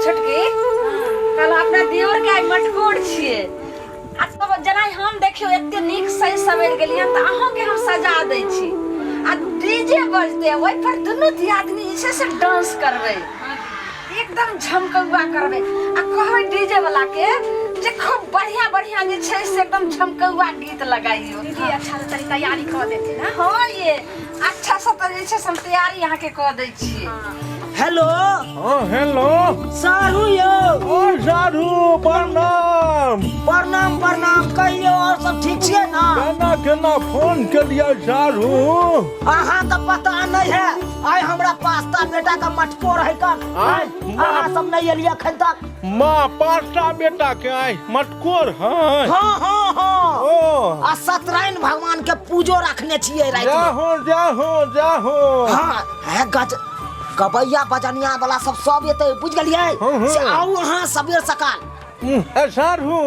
छोटकी कहलहुँ अपना दियोर के आइ मटकोर छियै आ तब जेना हम देखियौ एते नीक सज सवरि गेलियै तऽ अहूँके हम सजा दै छी आ डीजे बजतै ओहि पर दुनू दियादनी जे छै से डांस करबै एकदम झमकौआ करबै आ कहबै डीजे वाला के जे खूब बढ़िया बढ़िया जे छै से एकदम झमकौआ गीत लगाइयो। दीदी अच्छा से तनी तैयारी कऽ देथिन। हाँ हाँ ये अच्छा से तऽ जे छै से हम तैयारी अहाँके कऽ दै छी। हेलो। हाँ हेलो। सारू यौ। ओ सारू प्रणाम। प्रणाम प्रणाम, कहियौ और सब ठीक छियै ना? केना केना फोन केलियै सारू? अहाँ के पता नहीं है आइ हमरा पास्ता बेटा के मटकोर है कन। आय, अहाँ सब नहीं एलियै अखन तक। माँ पास्ता बेटा के आइ मटकोर है। हाँ हाँ हाँ। ओ आ सत्यनारायण भगवान के पूजो रखने छियै राति में। जाहो जाहो जाहो। हाँ है गज गबैया बजनिया वाला सब सब एतै, बुझ गेलियै? हाँ, हाँ। से आउ अहाँ सबेर सकाल। ए साढ़ू।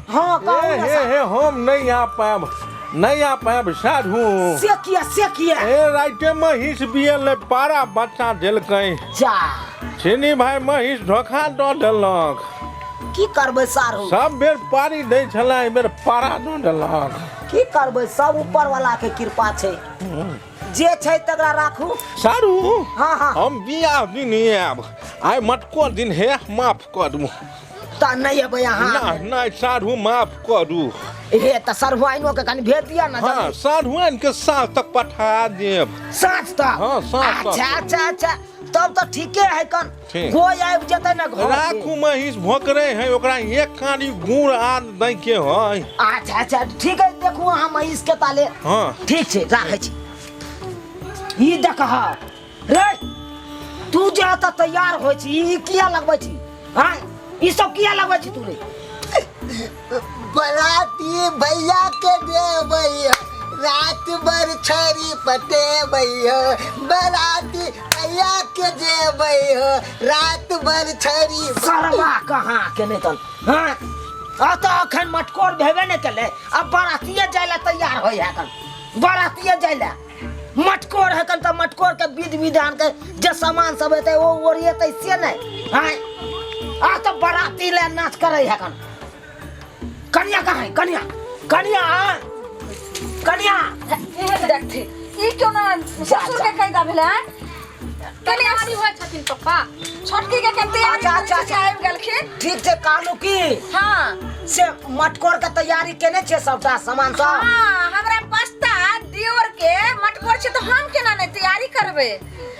हाँ, कहू ए, ना हे, साढ़ू। हे, हम नहीं आ पायब, नहीं आ पायब साढ़ू। से किया, से किया? ए राइते महीष बियल पारा बच्चा देलकै। जा। चीनी भाई महीष धोखा दऽ देलक। की करबै साढ़ू? सब बेर पारी दै छलै, एहि बेर पारा दऽ देलक। की करबै, सब ऊपर वाला के कृपा छै, जे छै तकरा राखू। सारू। हाँ, हाँ। हम बियाह दिन नहि आयब, आइ मटको दिन हे, माफ करू। तऽ नहि एबै अहाँ? ना ना सारू माफ करू। हे तऽ सरहुआइनो के कनि भेज दिअ ना। हाँ सारुआइन के साँझ तक पठा देब। साँझ तक? हाँ, साँझ तक। अच्छा अच्छा अच्छा, तब तऽ ठीके है कन। ठीक। गोय आबि जेतै ने घर के। राखू महीष भोकरे है, ओकरा एक कानी गुड़ आद दै के है। अच्छा अच्छा ठीक है, देखू अहाँ महीष के ताले। हाँ। ठीक छै, राखै छी। ई देखह रे, तू जे एतऽ तैयार होइ छी, ई किया लगबै छी? हाँ, ई सब किया लगबै छी तू रे? बराती भैया के देबै, रात भर छड़ी पटेबै, बराती भैया के देबै, रात भर छड़ी। सरवा कहाँ के नहि तन। हाँ, अतऽ अखन मटकोर भेबे नहि केलै, अब बरातिए जाय लए तैयार होइ है कन। बरातिए जाय लए मटकोर है कन, तऽ मटकोर के विध विधान के जे सामान सब हेतै ओ ओरिएतै से नहि। हाँ, आ तऽ बराती लए नाच करै है कन। कनिया कहाँ है? कनिया, कनिया, कनिया। देखथि ई क्यों ना ससुर के कैदा भेलै हैं? तैयारी होइ छथिन पप्पा। छोटकी के केन तैयारी अच्छा, अच्छा, अच्छा आबि गेलखिन। ठीक छै, कहलहुँ की? हाँ। से मटकोर के तैयारी केने छियै सबटा सामान सब? हाँ, हमरा पस्ता दियोर के मटकोर छै तऽ हम केना नहि तैयारी करबै?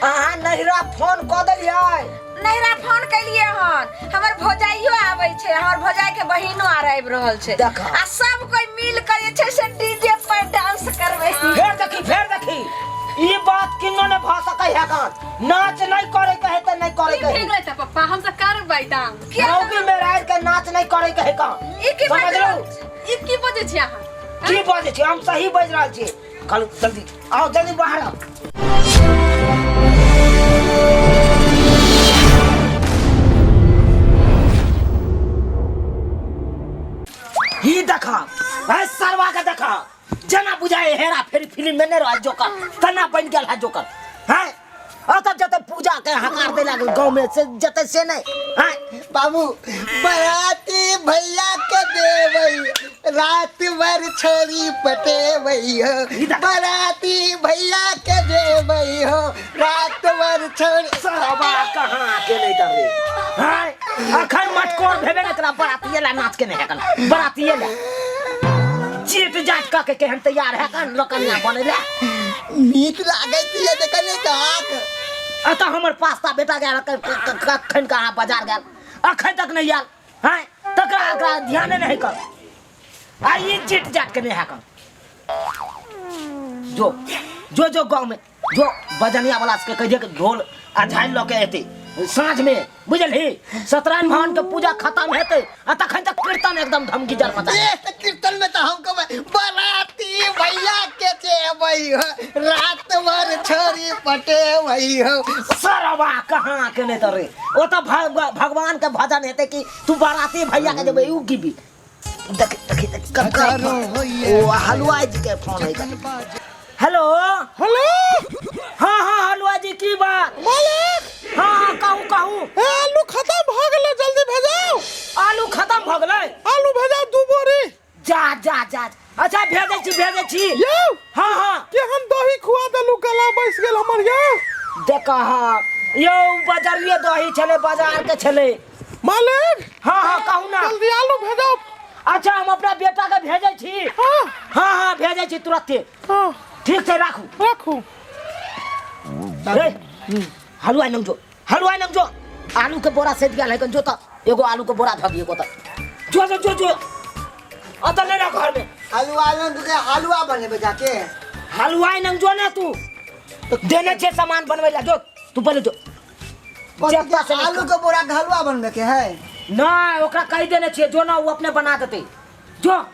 अहाँ नहिरा फोन कऽ देलियै? नहिरा फोन केलियै हन, हमर भौजाइयो आबै छै, हमर भौजाई के बहिनो आर आबि रहल छै। देखा। आ सब कोई मिल के जे छै से डीजे पर डांस करबै। फेर देखी, फेर देखी, ई बात किन्नो नहि भऽ सकै है कन। नाच नहि करे के है तऽ नहि करे के है। की भेलै तऽ पप्पा, हम तऽ करबै डांस। किया? मौगी मेहरार के नाच नहि करे के है कन। ई की बाजै? समझलहुँ? ई की बजै छी अहाँ? की बजै छी? हम सही बाजि रहल छी। कहलहुँ जल्दी आओ, जल्दी बाहर आओ। ई देखा, ए सरवा के देखा, जेना बुझाए हेरा फेरी फिल्म में नहीं रहे जोकर, तना बन गेल है जोकर। हैं? अतः जते पूजा के हकार दे लागल गांव में से जते से नहीं। हैं? बाबू बराती भैया के देबै, रात भर छोरी पटेबै हो। बराती भैया के देबै हो, रात भर छोरी। सरवा कहाँ के नहीं तर रे? हैं? अखन मटकोर भेबे नहीं करा, बरातिये ला नाच के नहीं है कन, बरातिये ला। चीट जाट कऽ के केहन तैयार है कन लोकनिया बनै ला। नीक लागै छै देखने कहाँक। अतः हमर पास्ता बेटा गेल कखन कहाँ बाजार गेल, अखन तक नहीं आयल। हैं? तकरा एकरा ध्याने नहीं कर। आ ई चीट जाट के नहीं है कन। जो जो जो गांव में जो बजनिया वाला सबके कह दिया कि ढोल आ झालि लऽ के एतै साँझ में, बुझलही? सत्यनारायण भगवान के पूजा खत्म हेतै आ तखन तक कीर्तन एकदम धमगीजर मचा। ए, तऽ कीर्तन में तऽ हम कहबै बराती भैया के जेबै हो, रात भर छोरी पटेबै हो। सरवा कहाँ के नहीं तरे, ओ तऽ भगवान के भजन हेतै कि तू बराती भैया के जेबै उ गिबी। देख देख देख ककर ओ हलवाई जी के फोन है। हेलो। हेलो। हाँ हाँ हलवाई जी की बात? मालिक। हाँ हाँ कहू कहू। ए, आलू खत्म भ गेलै, अच्छा भेजै छी भेजै छी। यौ। हाँ हाँ। केहन दही खुआ देलू, गला बैस गेल हमर यौ। देख यौ, बजरिये दही छलै, बाजार के छलै। मालिक। हाँ हाँ, कहू ना। जल्दी आलू भेजो। अच्छा, हम अपना बेटा के भेजै छी। हाँ। हाँ हाँ, भेजै छी तुरन्ते। हाँ। ठीक छै, राखू। राखू। ए, हलुआई नंग जो, हलुआई नंग जो, आलू के बोरा सैत गेल है कन, जो त एगो आलू के बोरा धऽ दिए को त जो जो जो जो अत ले ना घर में। हलुआ लंग के हलुआ बनेबै जाके। हलुआई नंग जो ना, तू देने छे सामान बनबै ला, जो तू पहिले जो। कथी जत्ता के से नहीं आलू के बोरा के हलुआ बनबे के है? ना, ओकरा कहि देने छियै, जो ना, ओ अपने बना देतै। जो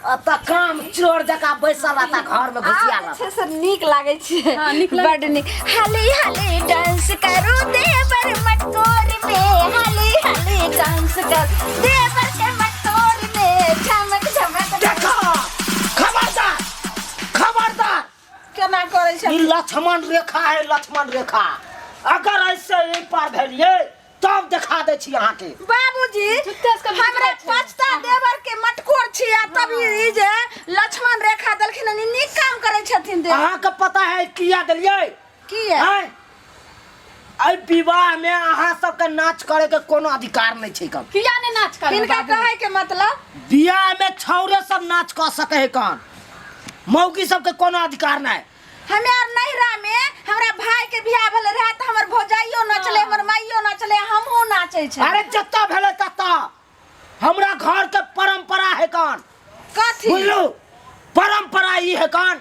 अत काम चोर जकाँ बैसल रहता घर में घुसिया आब रहता। छै से नीक लागै छै। हाँ, नीक लागै। बड नीक। हाली हाली डांस करू देवर मटकोर में, हाली हाली डांस करू देवर के मटकोर में, झमक झमक। देखो, खबरदार खबरदार। केना करै छै ई लक्ष्मण रेखा है, लक्ष्मण रेखा। अगर ऐसे ई पार भेलिए तब देखा दै छी अहाँके। बाबूजी, जुत्ता से कभी हमरा निकलै छै। पाँचटा देवर के मटकोर छी आ तब ई जे लक्ष्मण रेखा देलखिन हन, ई नीक काम करै छथिन दे। अहाँके पता है किया देलियै? किया? आँय? एहि विवाह में अहाँ सबके नाच करे के कोनो अधिकार नहीं छै कन। किया ने नाच करबै हिनका बाबू? कहै के मतलब बियाह में छौरे सब नाच कऽ सके है कन, मौगी सबके कोनो अधिकार नहीं। हमे आर नैहरा में हमरा भाई के बियाह भेल रहे तऽ हमर भौजाइयो नचले, हमर माइयो नचले, हमहूँ नाचै छै। अरे जतऽ भेलै ततऽ, हमरा घर के परंपरा है कन। कथी? बुझलू, परंपरा ई है कन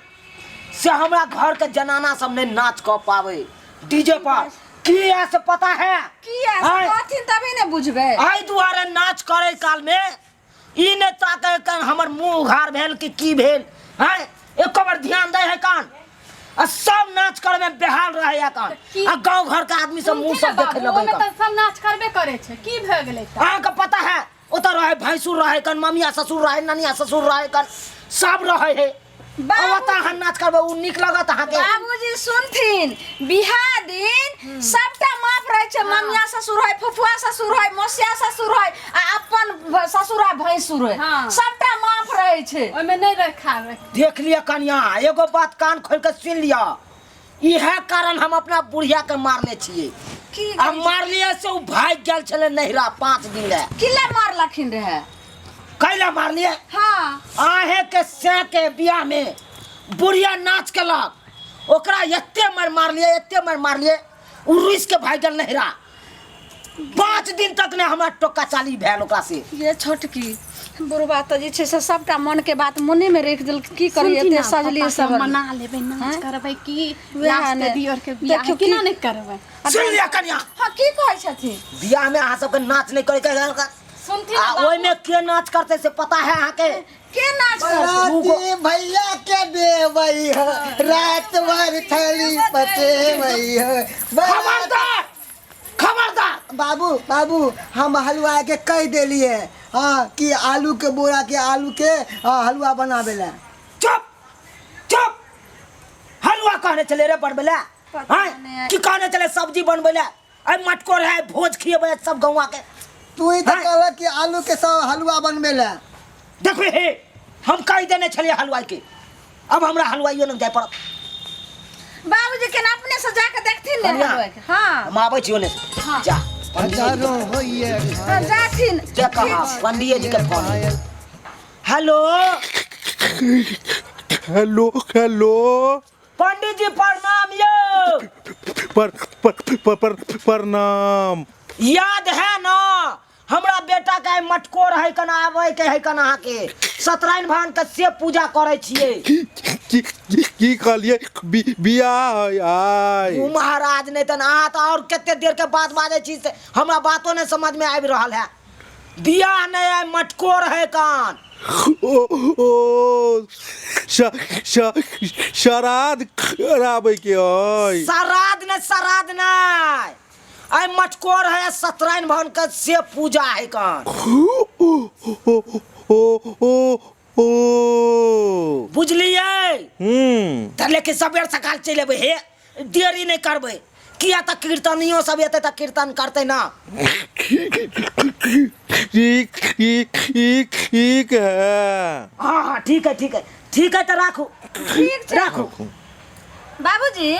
से हमरा घर के जनाना सब नहीं नाच कऽ पावे डीजे पर। की है से पता है? किया? आँय? कहथिन तभी ने बुझबै। एहि दुआरे नाच करे काल में ई नहि ताके कन हमर मुंह उघार भेल कि की भेल हैं, एको बार ध्यान दे है कन, आ सब नाच करे में बेहाल रहे है कन। की- आ गांव घर के आदमी सब मुंह सुनथिन सब ने देखे बाबू, लगै ओहिमे कन। तऽ सब नाच करबे करै छै, की भए गेलै तऽ? अहाँके पता है, ओतऽ रहे भैंसुर रहे कन, ममिया ससुर रहे, ननिया ससुर रहे कन, सब रहे है। बाबू- ओतऽ अहाँ नाच करबै, ओ नीक लगत अहाँके? बाबूजी सुनथिन, बियाह दिन सबटा माफ रहै छै। ममिया ससुर है, फुफुआ ससुर है, मौसिया ससुर है आ अपन ससुर आ भैंसुर है। हाँ। सबटा माफ रहै छै। ओहिमे नहि रखा। देख लिअ कनिया, एगो बात कान खोल के सुन लिअ, इएह कारण हम अपना बुढ़िया के मारने छियै। की? आ मारलियै से ओ भागि गेल छलै नैहरा 5 दिन लए। किला मारलखिन रहे? कैला मारलियै? हाँ। आहे के सै के बियाह में बुढ़िया नाच केलक, ओकरा एते मारि मारलियै, एते मारि मारलियै, ओ रुसि के भागि गेल नैहरा। 5 दिन तक ने हमरा टोका चाली भेल ओकरा से। ये छोटकी बुढ़बा तऽ जे छै से सबटा मन के बात मने में रखि देलक। की करी, सुनथिन एते ने, सजली पप्पा के सब मना लेबै, नाच हैं? करबै की? वएह लास्ट ने। दियर के बियाह देखियौ केना की- नहि करबै? सुन लिअ कनिया। हाँ, की कहै छथिन? बियाह में अहाँ सबके नाच नहीं करे के। सुनथिन आ ने बाबू। ओहिमे के नाच करते से पता है अहाँके? के नाच करतै? बराती भैया के देबै हो, रात भर थली पटेबै हो। खबरदार खबरदार। बाबू बाबू, हम हलुआ के कह देलिए हाँ कि आलू के बोरा के आलू के हाँ, हलुआ बनाबे ला। चुप चुप। हलवा कहने चले रे बनबै ला? पता हाँ नहि। की कहने चले सब्जी बनबै ला? आइ मटकोर है, भोज खिएबै सब गौवा के। तू ही तो हाँ। कहलक कि आलू के सब हलुआ बनबे ला। देखो हे, हम कहि देने छलियै हलवाई के, अब हमरा हलवाइयो लग जाय पड़त। बाबूजी के अपने से जाके देखथिन ने कनिया। हलुआ के। हाँ। हम आबै छी ओने से। जा पंडित जी हजारों होइए। हाँ, जाथिन। के कहा पंडित जी के फोन। Hello. Hello hello. Pandit ji प्रणाम यौ। पर पर पर पर प्रणाम। याद है ना, हमरा बेटा के आइ मटकोर है कन, आबै के है कन, अहाँके सत्यनारायण भगवान के से पूजा करै छियै। की की की कहलियै? बियाह है आइ? ओ महाराज, नहि तन अहाँ तऽ और कते देर के बात बाजै छी से हमरा बातो नहि समझ में आबि रहल है। बियाह नहि आइ, मटकोर है कान। ओ ओ श श श्राद्ध कराबै के अइ? श्राद्ध नहि, श्राद्ध नहि, आइ मटकोर है, सत्यनारायण भगवान के से पूजा है कान। ओ ओ ओ ओ ओ बुझलियै? हम्म। तऽ लेकिन सबेर सकाल चलि एबै हे, देरी नहि करबै। किया तऽ कीर्तनियो सब एतै तऽ कीर्तन करतै ना। ठीक ठीक ठीक ठीक है। हाँ हाँ ठीक है ठीक है ठीक है, तऽ राखू। ठीक छै। राखू। बाबूजी,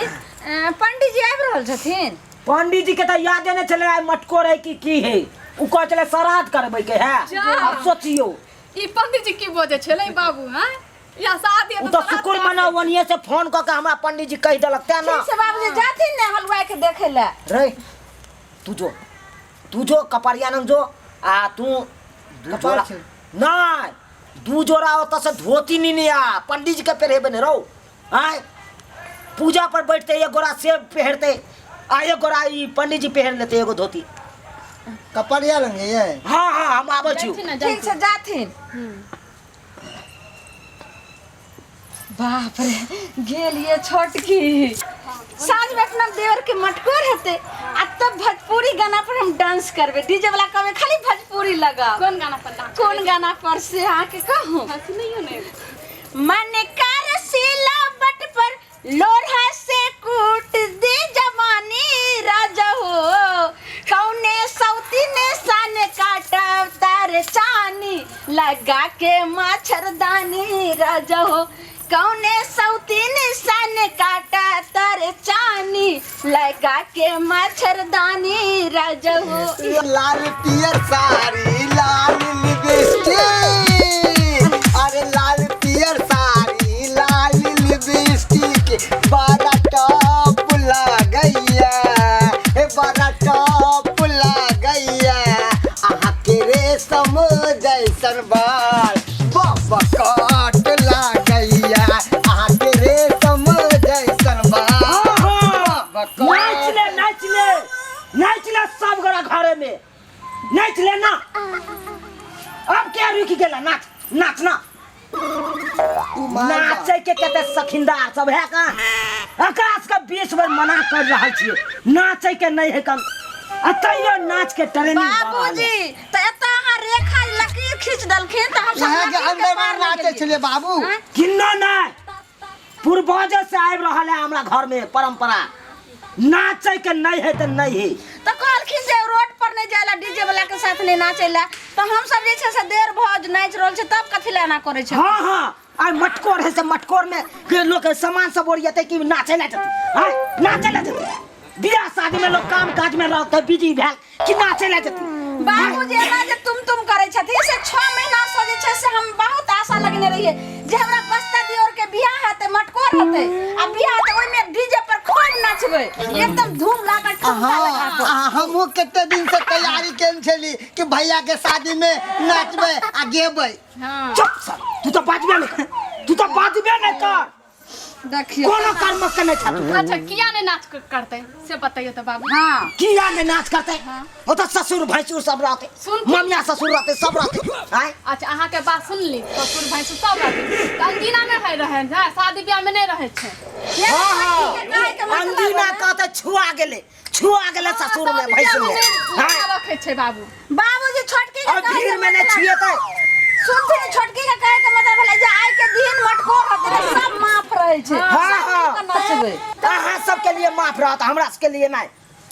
पंडीजी आबि रहल छथिन? पंडीजी के तऽ यादे नहि छलै आइ मटकोर है कि की है, ओ कहै छलै श्राद्ध करबै के है। जा। आब सोचियौ। ई पंडीजी की बजै छलै बाबू? हैं या शादी ओ तऽ शुक्र मना ओनिये से फोन कऽ के हमरा पंडीजी कहि देलक तें ना। ठीक छै बाबूजी, जाथिन ने हलुआई के देखै लए। रे तू जो, तू जो कपड़िया नंग जो, आ तू दू कपार जोड़ा छै। नहीं, दू जोड़ा ओतऽ से धोती नीने आ, पंडीजी के पहिरेबे ने रौ। आय पूजा पर बैठते एक गोरा सेब पहिरते आ एक गोरा ई पंडीजी पहिर लेते एगो धोती। कपड़िया लंग ये? हाँ हाँ हम आबै छी। जाथिन ने, ठीक छै जाथिन। बाप रे, गेलिए छोटकी। साँझ में अपना देवर के मटकोर हेतै आ तब भोजपुरी गाना पर हम डांस करबै। डीजे वाला कहबै खाली भोजपुरी लगाओ। कोन गाना पर डांस? कोन गाना पर से अहाँके कहूँ? हाँ, सुनैयौ ने। मन कर सिलावट पर लोढ़ा से कूट दे जवानी राजा हो, कौने सौती ने सन काटा तार चानी लगा के मच्छरदानी राजा हो, कौने सौती ने सन काटा तार चानी लगा के मच्छरदानी राजा हो। लाल पियर साड़ी लाल लिपस्टिक, अरे लाल पियर साड़ी लाल लिपस्टिक बड़ा टॉप लगैया, हे बड़ा टॉप लगैया, अहाँ के रेशम जैसन बाल बाबा काट लगैया, अहाँ के रेशम जैसन बाल बाबा काट। नाच ले, नाच ले, नाच ले सब गोरा घरे में नाच ले ना। अब क्या रुकि गेला? नाच नाच ना। नाचे के कते सखिंदार सब है का, एकरा सबके 20 बेर मना कर रहल छियै नाचे के नहीं है कम, आ तैयो नाच के ट्रेनिंग भऽ रहल है। बाबूजी तऽ एतऽ अहाँ रेखा लकीर खींच देलखिन तऽ हम सब यहाँ के लकीर के अंदर पार बाहर नहि नाचे गेलियै। छलियै बाबू। आँय? किन्नो नहीं, पूर्वज से आबि रहल है हमरा घर में परंपरा, नाचे के नहीं है तऽ नहीं है। तऽ कहलखिन जे रोड पर नहीं जाय ला, डीजे वाला के साथ नहीं नाचे ला, तऽ हम सब जे छै से देर भऽ नाचि रहल छै, तब कथी ला एना करै छै? हाँ हाँ, आइ मटकोर है से मटकोर में के लोग के सामान सब ओरियते कि नाचे ला जेतै? आइ नाचे ला जेतै? बियाह शादी में लोग काम काज में रहते बिजी भेल कि नाचे ला जेतै? बाबूजी एना जे तुम तुम करै छथिन से 6 महीना से जे छै से हम बहुत आशा लगने रहियै जे हमरा बस्ता दियोर के बियाह हेतै, मटकोर हेतै, आ बियाह हेतै ओहिमे डीजे पर खूब नाचबै, एकदम धूम लागल ठुमका लगा कऽ। हाँ, हमहूँ कते दिन से तैयारी केने छली कि भैया के शादी में नाचबै आ गेबै। हाँ। चुप सर, तू तो बाजबे नहीं कर, तू तो बाजबे नहीं कर। देखियौ। कोनो कर्म के नहीं छा तू। अच्छा, किया नहीं नाच करते से बताइयो तो बाबू। हाँ। किया नहीं नाच करते? हाँ। ओ तो ससुर भैंसुर सब रहते, सुन। ममिया ससुर रहते, सब रहते। आय? अच्छा, अहाँ के बात सुन ली, ससुर भैंसुर सब रहते, तऽ अंदिना नहीं है रहे, हाँ, शादी ब्याह में नहीं रहे छे। हाँ, हाँ। के गाय के मतलब अंदिना है। कहते छुआ गेले, छुआ गेले ससुर में, शादी ब्याह भैंसुर में। में नहीं हाँ। रखे छे बाबू। बाबूजी छोटकी के और कहे के भीड़ में नहीं मतलब छुएते। सुनते ने छोटकी के कहे के मतलब भेलै जे आइ के दिन मटकोर होतै ने, सब माफ रहै छै। हाँ, सब हाँ। मिलके नाचबै। अहाँ सबके लिए माफ रहत, हमरा सबके लिए नहीं।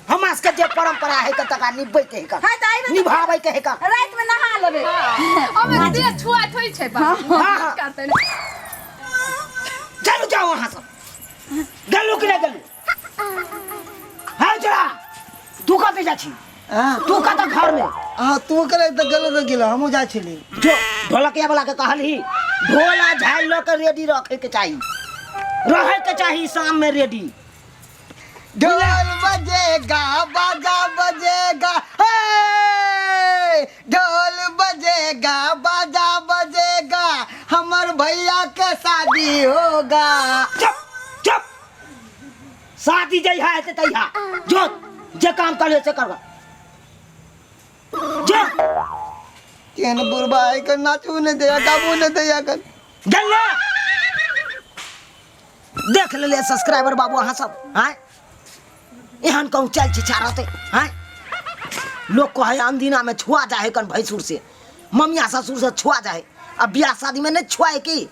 हमरा सबके जे परंपरा है तकरा निभबै के है, हाँ, तऽ एहिमे तऽ निभाबै के है। राति में नहा लेबै। हाँ। ओमे देह छुआत होइ छै बाबू। हाँ, हाँ। करतै ने। चलू जाओ अहाँ सब, गेलू कि नहीं गेलू? हाँ चला, तू कतऽ जाइ छी? हाँ। तू कतऽ घर में? हाँ, तू करे तऽ गेलो तऽ गेलो, हमहूँ जाइ छली। जो ढोलकिया वाला के कहलही ढोल आ झालि लऽ के रेडी रखे के चाही, रहे के चाही शाम में रेडी। ढोल बजेगा बाजा बजेगा, हे ढोल बजेगा बाजा बजेगा, हमर भैया के शादी होगा। चुप चुप, शादी जइहा हेतै तहिया, जो जे काम करे से करबा। जो केहन बुढ़बा है के नाचू नहीं दैया, गाबू नहीं दैया कन। गेलै देख लेलियै सब्सक्राइबर बाबू अहाँ सब, आँय एहन कहूँ चल छिछा रहतै? आँय लोग कहै अनदिना में छुआ जाए कन भैंसुर से, ममिया ससुर से छुआ जाए, अब बियाह शादी में नहीं छुआए की?